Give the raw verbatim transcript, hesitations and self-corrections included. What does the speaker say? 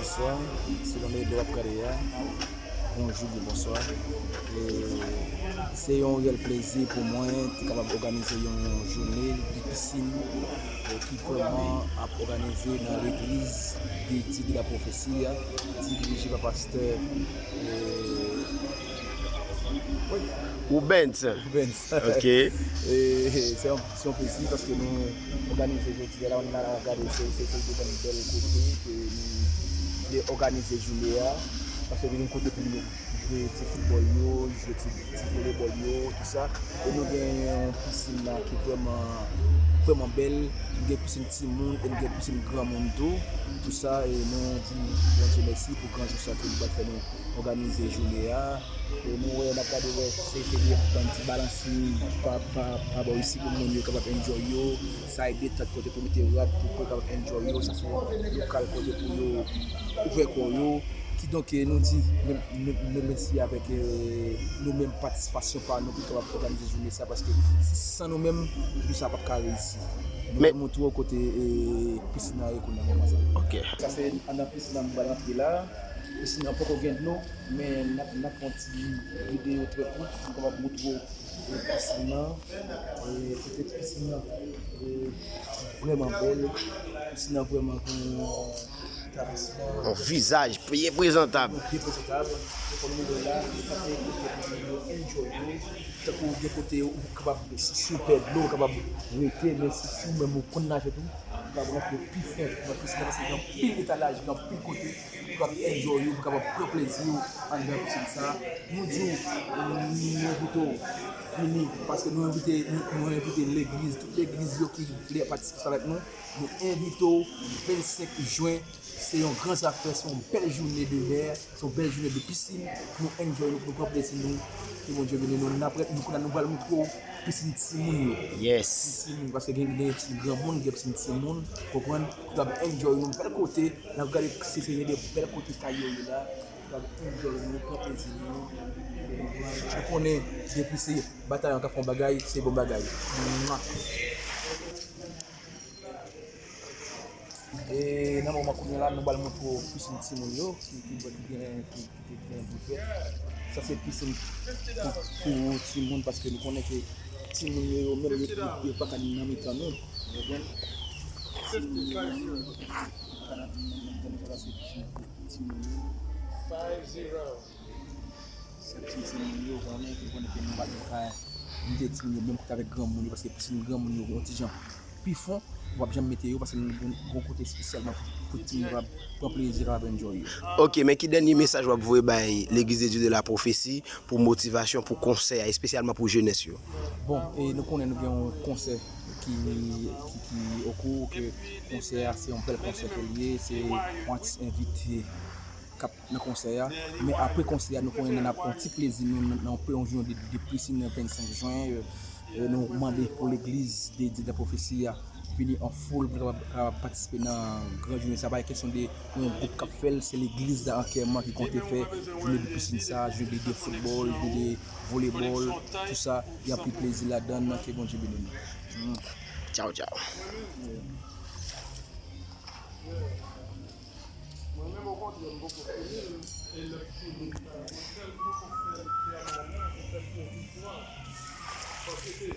Bonswa, selon lè w ap gade a. Bonjou, byen bonswa. E se yon reyèl plezi pou mwen te kapab òganize yon jounen de pisin, e ki vrèman ap òganize nan legliz Dédié de la Prophétie a, dirije pa pastè, e, Rubens. Rubens. Ok. E se yon, se yon plezi paske nou òganize jodi a la, nou al gade se, se, se de bèl, bèl kote ke nou vle òganize jounen an, paske gen kote pou nou jwe ti foutbòl yo, jwe ti, ti volebòl yo, tou sa. E nou gen yon pisin la ki vrèman, vrèman bèl. Nou gen pisin timoun e nou gen pisin granmoun tou. Tou sa, e nou di Bondye mèsi pou gran jou sa ke li pral fè nou òganize jounen an. E nou wè, n ap gade, wè, se, se de bann ti balansi pa, pa, pa bò isi pou moun yo kapab enjoy yo. Sa e detant kote pou mete rad pou, pou yo kapab enjoy yo. Sa se lokal kote pou yo ouvè kò yo. Kidonk, e, nou di, nou, nou, nou mèsi avèk, e, nou menm, patisipasyon pa nou pou kapab òganize jounen sa, paske si san nou menm, jounen sa p ap ka reyisi. Nou pral montre w kote, e, pisin nan ye kounye a, moman sa. Ok. Sa se anndan pisin nan, nou pral antre la. Pisin nan poko gen dlo, men n ap, n ap fè yon ti videyo trè kout pou m kapab montre w, e, pisin nan. E, se te pisin nan, e, vrèman bèl. Pisin nan vrèman gen yon etablisman. Yon vizaj byen prezantab. Byen prezantab. Kòm nou wè la, sa se kote pou moun yo enjoy yo. Tankou gen kote ou kapab, si, si w pè dlo, ou kapab rete, men si, si w menm ou konn naje tou, ou kapab rantre pi fon nan pisin nan, paske gen anpil etalaj, gen anpil kote ou kapab enjoy ou, ou kapab pran plezi w anndan pisin sa. Nou di w, nou envite w vini, paske nou envite, nou, nou envite legliz, tout legliz yo ki vle patisipe avèk nou, nou envite w vennsenk jen, se yon gran zafè, se yon bèl jounen de mè, se yon bèl jounen de pisin, nou enjoy nou, nou pran plezi nou, ke Bondye beni nou. N ap, nou kounye a nou pral montre w pisin timoun yo. Yes. Pisin timoun, paske gen, gen pisin granmoun, gen pisin timoun, konprann? Ou kapab enjoy nou bèl kote, n ap gade si se gen de bèl kote kay yo ye la, ou kapab enjoy nou, pran plezi nou. Ou konnen, depi se Batayon k ap fè yon bagay, se bon bagay. Mwa. E nan moman kounye a la, nou pral montre w pisin timoun yo, ki, ki, ki gen, ki, ki te gen bouvet. Sa se pisin pou, pou timoun, paske nou konnen ke timoun yo, yo menm, yo, yo, yo pa ka nan mitan nou. Ou konprann? Timoun yo menm, yo pa ka nan mitan nou, sa se pisin pou timoun yo. Se pisin timoun yo, konnen, ki konnen ke nou pa t ka mete timoun yo menm kote avèk granmoun yo, paske pisin granmoun yo yon ti jan pi fon, nou p ap janm mete yo, paske nou gen yon kote espesyalman pou, pou timoun yo kapab pran plezi, kapab enjoy yo. Ok, men ki dènye mesaj w ap voye bay Legliz de Dye de la Pwofesi pou motivasyon, pou konsè a, espesyalman pou jenès yo? Bon, e nou konnen nou gen yon konsè ki, ki, ki okou, ke konsè a se yon bèl konsè ke l ye, se yon atis envite k ap nan konsè a. Men apre konsè a, nou konnen n ap pran ti plezi nou nan, nan yon jounen de, de pisin nan vennsenk jen. E, e nou mande pou legliz de, de, de pwofesi a vini an foul pou kapab, kapab patisipe nan gran jounen sa. Pa gen kesyon de yon gwoup k ap fè l, se legliz la antyèman ki konte fè jounen de pisin sa, jounen de, de foutbòl, jounen de volebòl, tou sa. Gen anpil plezi ladan l, ke Bondye beni nou. Tchaw, tchaw. Mwen menm, okontrè, m poko fini l, e l ap fini. Mwen sèl poko fè l pèmanan, se fè l pwovizwa. Paske se